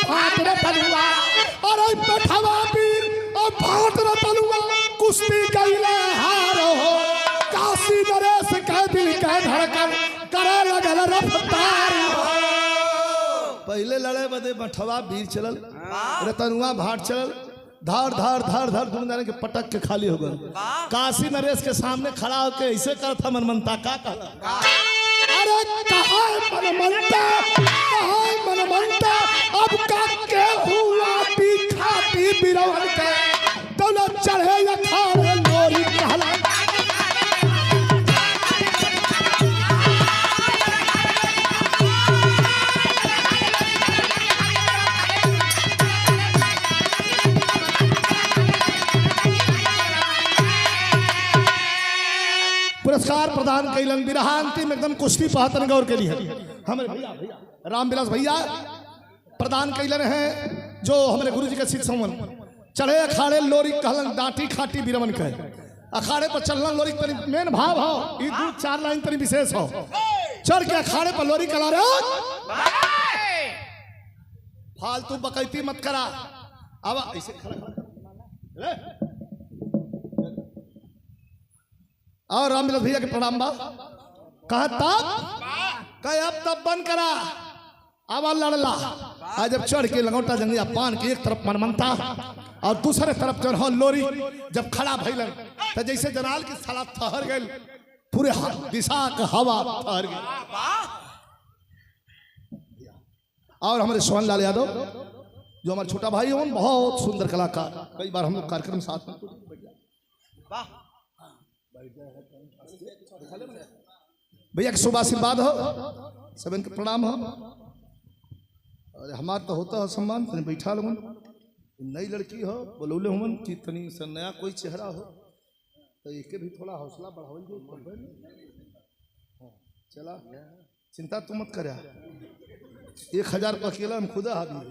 भाट रतनुआ कुश्ती कैले हार हो, काशी नरेश के दिल के धड़कन करे लगल रफ्तार। पहले लड़े बदे बठवा वीर चलल, रतनुआ भाट चलल, धार धार धार धार दुनू जाने के पटक के खाली हो गए। काशी नरेश के सामने खड़ा होके ऐसे करता मनमनता का कहला, अरे कहा मनमनता, कहा मनमनता, अब का के हुआ खाती बिरवन के, दौलत चढ़े या खाड़े लोरी कहला। पुरस्कार प्रदान कैलन बिरहा अंतिम एकदम कुश्ती पहतन गौर के लिए हमारे भैया भैया रामविलास भैया प्रदान कैलन हैं जो हमारे गुरु जी के शिष्य हवन। चढ़े अखाड़े लोरी कहलन डांटी खाटी बीरवन कहे अखाड़े पर चलना लोरी तनी मेन भाव हो ई दू चार लाइन तनी विशेष हो। चढ़ के अखाड़े पर लोरी कला रहे फालतू बकैती मत करा। अब ऐसे खड़ा खड़ा ले। और रामविलास भैया के प्रणाम बा। कहा तब कहे अब तब बंद करा आवा लड़ला। आज जब चढ़ के लंगोटा जंगिया पान के एक तरफ मनमनता और दूसरे तरफ जो हो लोरी जब खड़ा भइलन तो जैसे जनाल की साला ठहर गइल पूरे दिशा के हवा ठहर गई। और हमारे सोहन लाल यादव जो हमारे छोटा भाई हो बहुत सुंदर कलाकार, कई बार हम लोग कार्यक्रम साथ में भैया के शुभ आशीर्वाद हो, सबन के प्रणाम हो। और हमार तो होता है सम्मान तनी बैठा लोगन नई लड़की हो बोलौले हुमन कि तनी से नया कोई चेहरा हो तो एके भी थोड़ा हौसला बढ़ावल जो। हाँ, चला चिंता तू मत कर 1000 का अकेला हम खुदा हावी है,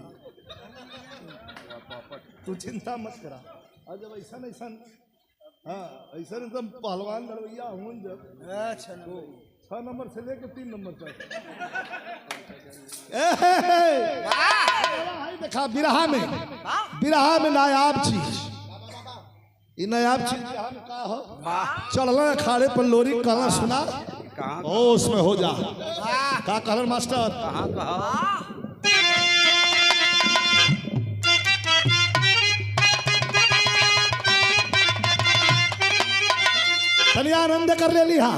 तू चिंता मत करा। और जब ऐसा ऐसा हाँ ऐसा एकदम पहलवान लड़वैया हूँ जब अच्छा तो 6 नंबर से लेकर 3 नंबर तक देखा बिरहा में, बिरहा में नायाब चीज, ये नायाब चीज बिरहा में का हो चढ़ल अखाड़े पर लोरी कहना सुना ओ उसमें हो जा का कहलन मास्टर। कहाँ कहा तनिया आनंद कर ले लिहा,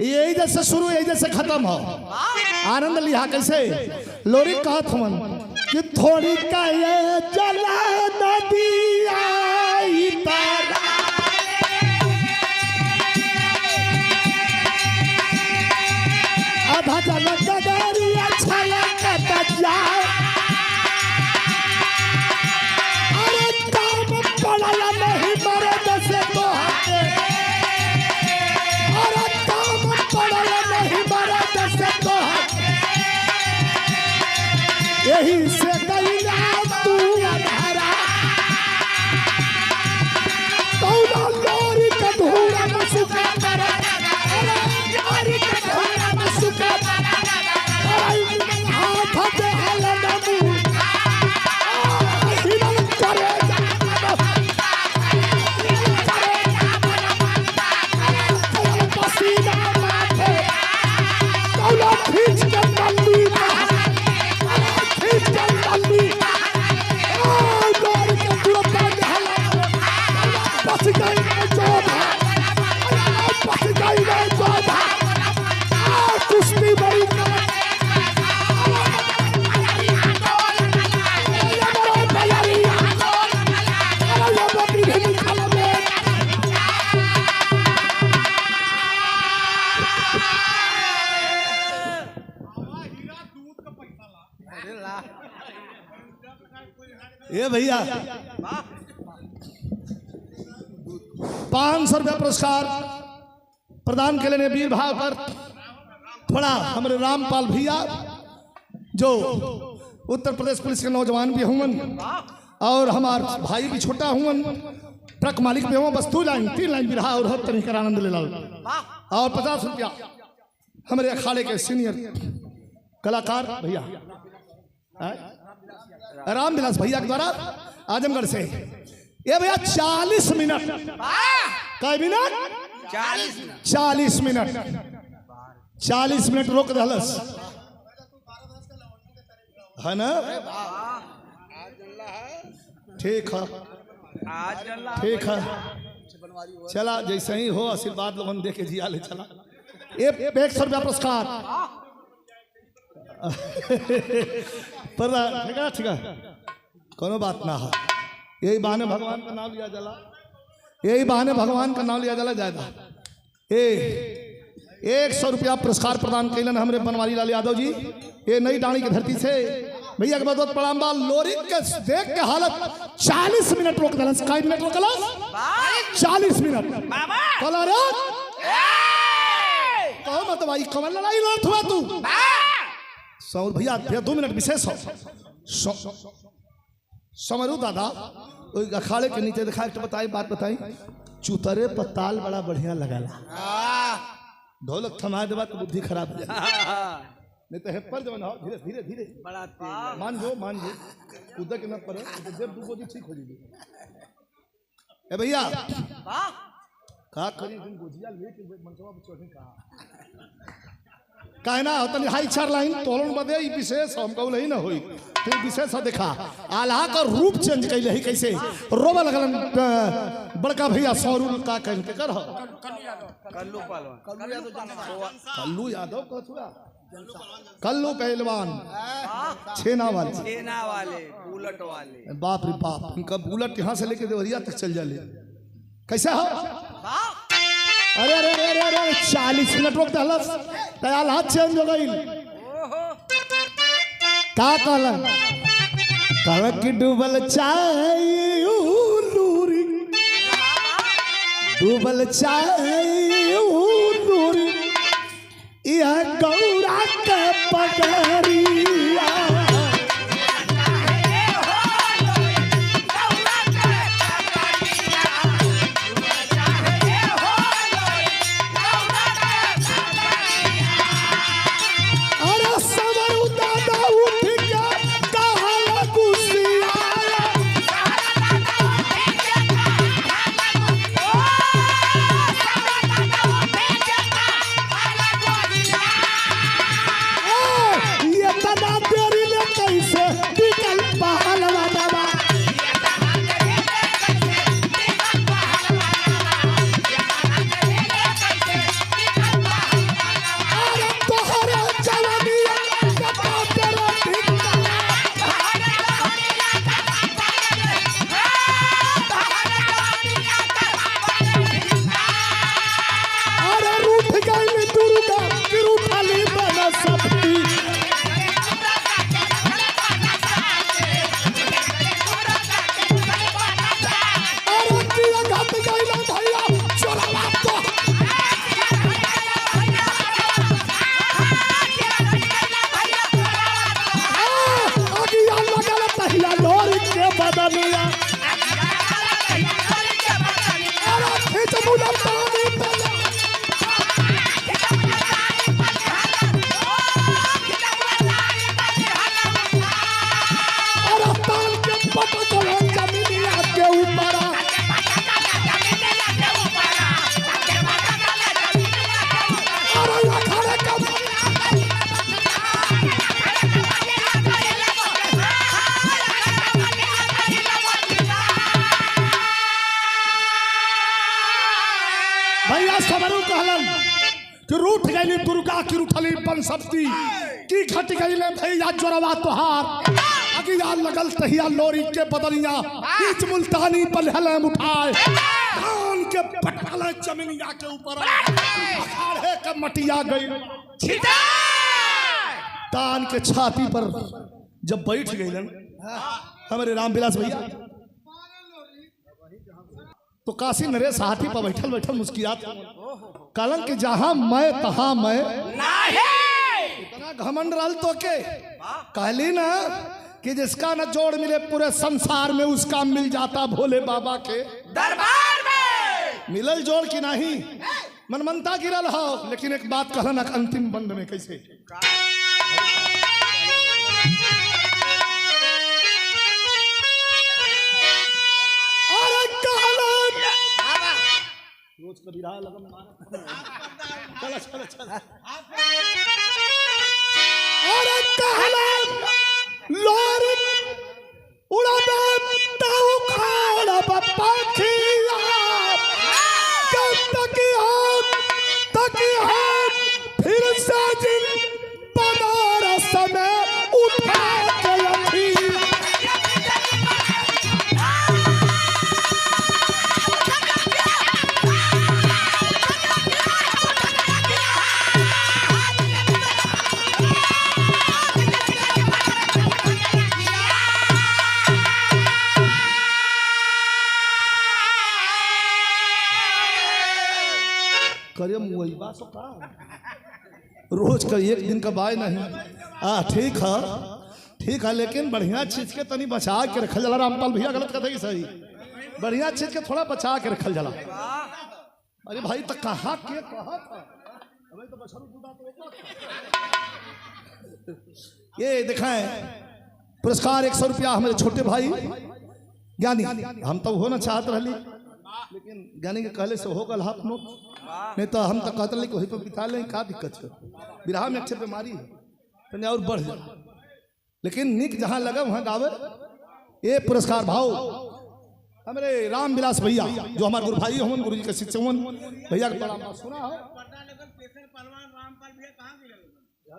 यही जैसे शुरू यही जैसे खत्म हो। आनंद लिहा कैसे लोरी कहत हमन कि थोड़ी का ये जला नदी आई तारा आधा जला गगरिया छलकत जाए। अरे काम पड़ल नहीं मरद से तोहके, अरे काम पड़ल नहीं मरद से तोहके, यही से गईला तू अंधारा तौला लोरी के धूरा में सुखा कर, अरे लोरी के धूरा में सुखा कर, अरे हाथ दे हलन मुंह हिलन करे जा पसीना माथे तौला खींच के नल्ली खींच के नल्ली लोरी के धूरा दे हलन बच गई रे जोधा, बच गई रे जोधा, कुश्ती बड़ी ये भैया 500 रुपया पुरस्कार प्रदान के लिए वीर भाव पर थोड़ा हमारे रामपाल भैया जो उत्तर प्रदेश पुलिस के नौजवान भी हुवन और हमार भाई भी छोटा हुवन ट्रक मालिक भी हुवन, बस 2 लाइन 3 लाइन भी रहा और हर तरीके आनंद ले लाल। और 50 रुपया हमारे अखाड़े के सीनियर कलाकार भैया रामविलास भैया के द्वारा आजमगढ़ से ये भैया 40 मिनट कै मिनट 40 मिनट 40 मिनट रोक दहलस है ना। ठीक है ठीक है चला जैसे ही हो आशीर्वाद लोगन दे के जिया ले चला। ये 100 रुपया पुरस्कार पर ठीक है ठीक है कोनो बात ना है, यही बहाने भगवान का नाम लिया जाला, यही बहाने भगवान का नाम लिया जाला जायदा। 100 रुपया पुरस्कार प्रदान कैलन हमरे बनवारी लाल यादव जी, ये नई डाणी की धरती से भैया के बहुत प्रणाम बा। लोरी के देख के हालत 40 मिनट रोक दलस, कै मिनट रोकलस 40 मिनट। कलर कहो मत भाई कमल लड़ाई लड़त हुआ तू। सौर भैया भैया 2 मिनट विशेष हो। समरू दादा ओई अखाड़े के नीचे देखा, एक बताई बात बताई, चुतरे पर ताल बड़ा बढ़िया लगाला, ढोलक थमा देबा तो बुद्धि खराब हो जाए, नहीं तो हेपर जवन हो धीरे धीरे धीरे बड़ा तेज। मान जो मान जो उदय के न पड़े तो देव दू गोजी ठीक हो जाएगी। ए भैया का करी दिन गोजिया लेके मंचवा पर चढ़ी कहा काहे ना होतनी हाई चार लाइन तोलन बदे ई विशेष हम कहू नहीं ना होई तो ई विशेष ह देखा आल्हा का रूप चेंज कइले ही कैसे रोबा लगलन बड़का भैया सौरू का कह के कर हो कल्लू पहलवान। कल्लू यादव कहथुआ कल्लू पहलवान छेना वाले छेना वाले बुलेट वाले। बाप रे बाप, इनका बुलेट यहाँ से लेके देवरिया तक चल जाले कैसे हो। अरे अरे अरे अरे अरे 40 मिनट रोक दहलस दयाल हाथ चेंज हो गई। का कहलन कड़क डूबल चाय लूरी, डूबल चाय लूरी यह गौरा के पगरिया। अरे सवरू दादा उठ के कहा गुस्सिया। ये तना देरी ले कैसे निकल पहलवानवा। अरे तोहरे जवानिया के पातर धिक्का। अरे रूठ गई दुर्गा किरुठाली बनस्पति। अरे किया घट गई भैया चोरवा तो। अगिया लगल तहिया लोर के बदनिया। अरे खींच मुला पानी पला। अरे ताल के पटकल जमीनिया के ऊपर। अरे अखाड़े का भैया सबरू कहलन कि रूठ गईली दुर्गा की रूठली बनसप्ती की घट गईले भैया जोरवा तोहार। अगिया लगल तहिया लोरी के बदलिया बीच मुल्तानी पलहलम उठाए धान के पटल चमिनिया के ऊपर अखाड़े के मटिया गई तान के छाती पर जब बैठ गईलन हमारे रामविलास भैया तो काशी नरेश हाथी पर बैठल बैठल मुस्कियात कहलन कि जहां मैं तहां मैं इतना घमंड रहल तो के कहली ना कि जिसका न जोड़ मिले पूरे संसार में उसका मिल जाता भोले बाबा के दरबार में। मिलल जोड़ की नहीं मनमनता गिरल हो। लेकिन एक बात कहलन अंतिम बंद में कैसे अरे कहलन रोज कभी रहा लगन मारा। चला चला चला। अरे कहलन लोर उड़ा दे ताऊ खाड़ा पखिया कब तक हम तक हम फिर से जिन बनारस में उठा के अखी। करे मुइबा सो का रोज का एक दिन का बाय नहीं। आ ठीक है, ठीक है, लेकिन बढ़िया चीज के तनी बचा के रखल जाला। रामपाल भैया गलत कहते कि सही? बढ़िया चीज के थोड़ा बचा के रखल जाला। अरे भाई तो कहा के कहा था? अबे तो बछरू दूधा तो एक। ये दिखाएं पुरस्कार 100 रुपया हमारे छोटे भाई ज्ञानी। हम तो होना चाहत रही, लेकिन ज्ञानी के कहले से हो गल हाफ नो, नहीं तो हम तो कहते रही कि वही पर बिता लें, का दिक्कत है? बिरहा में अच्छे बीमारी है तनी और बढ़ जाए, लेकिन निक जहाँ लगा वहाँ गावे। ये पुरस्कार भाव हमारे राम विलास भैया जो हमारे गुरु भाई हवन, गुरु जी के शिष्य हवन, भैया के प्रणाम। सुना है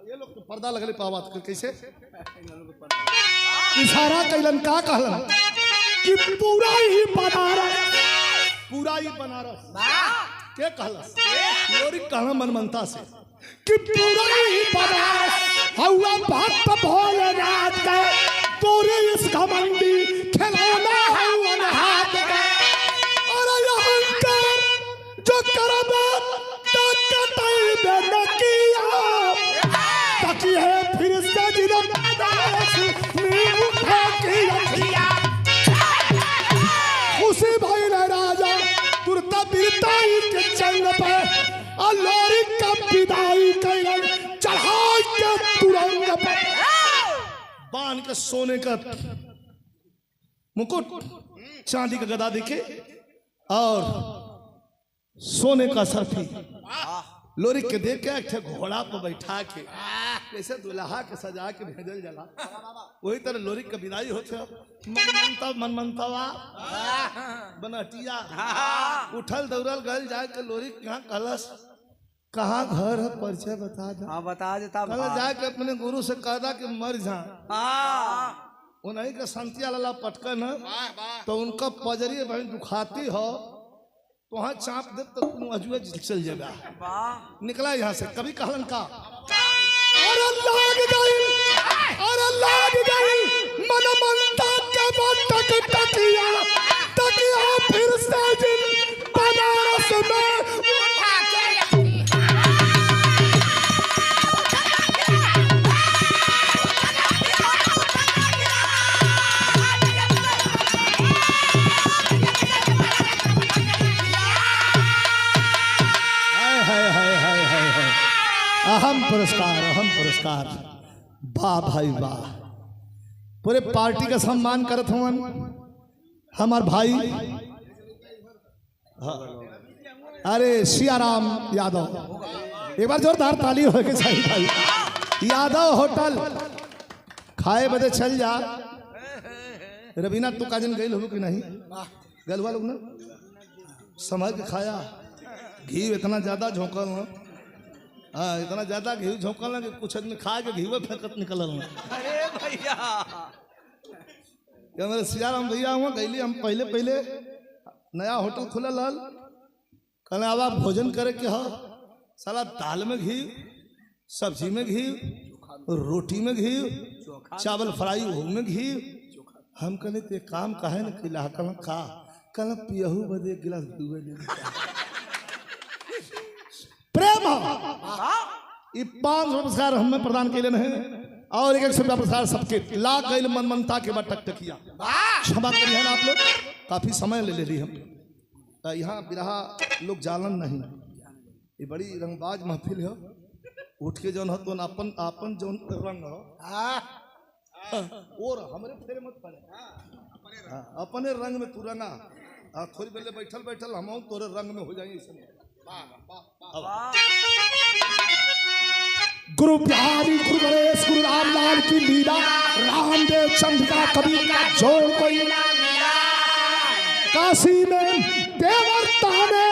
ये लोग तो पर्दा लगले पावात कैसे इशारा कैलन, का कहलन कि पूरा ही बनारस, पूरा ही बनारस के कहलस लोरी कहला मनमनता से कि पूरा ही बनारस हवा भक्त भोलेनाथ के, तोरे इस घमंडी खिलौना हवन हाथ के। अरे अहंकार जो करबे तो कतई बे न किया, ताकि है फिर से जिन बनारस में उठा के रखिया। खुशी भाई राजा तुरता बिरताई के चंग पे अलोरी का विदाई कैलन चढ़ाई के तुरंग पे। बांध के सोने का मुकुट, चांदी का गदा देखे और सोने का सरफी लोरी के देख के एक घोड़ा पर बैठा के जैसे दुल्हा के सजा के भेजल जाला, वही तरह लोरी के विदाई होते। मनमनता मनमनतवा बनटिया उठल दौड़ल गल जाए के लोरी के यहाँ कलश कहाँ घर है परिचय बता दे। हाँ बता देता। कल जाके अपने गुरु से कह दा कि मर जा। हाँ उन्हीं के संतिया लाला पटकन है तो उनका पजरी भाई दुखाती हो तो वहाँ चाप दे तो तुम अजुए चल जाएगा। वाह निकला यहाँ से। कभी कहलन का अरे लाग गई, अरे लाग गई मनमनता के टक टकिया, तकिया फिर से जिन बनारस में उठा के। हाय हाय हाय हाय हाय हाय, अहम पुरस्कार, अहम पुरस्कार। वाह भाई वाह, पूरे पार्टी का सम्मान करत हवन हमार भाई। हाँ। अरे सियाराम यादव, एक बार जोरदार ताली हो के चाहिए भाई। यादव होटल खाए बदे चल जा। रवीना तू काजन गई हो कि नहीं? गलवा लोग ना संभल के खाया, घी इतना ज्यादा झोंकल न, हाँ इतना ज्यादा घी झोंकल न कि कुछ आदमी खा के घी फेंकत निकलल न। अरे भैया ये हमारे सियाराम भैया हुआ गईली हम पहले पहले नया होटल खुलल हल, कहले अब आप भोजन करे के हो, साला दाल में घी, सब्जी में घी, रोटी में घी, चावल फ्राई ओहू में घी। हम कहले ते काम काहे न कैला? कहल का? कहल पियहू बदे एक गिलास घी ले। प्रेम हो। ई 500 पुरस्कार हमें प्रदान कैले हैं और 100 रुपया पुरस्कार सबके ला गई मनमनता के बाद टकटकिया। क्षमा करिए आप लोग, काफी समय ले ली हम। यहाँ बिरहा लोग जालन नहीं, ये बड़ी रंगबाज महफिल हो। उठ के जौन हो तो अपन अपन जौन रंग हो और हमरे फेरे मत पड़े। हाँ, अपने रंग में तू रंगा। हाँ, थोड़ी बेले बैठल बैठल हम तोरे रंग में हो जाएंगे। गुरु बिहारी गुरु गणेश गुरु रामलाल की लीला, रामदेव चंद्र का कबीर का जोड़ कोई। काशी में देवर ताने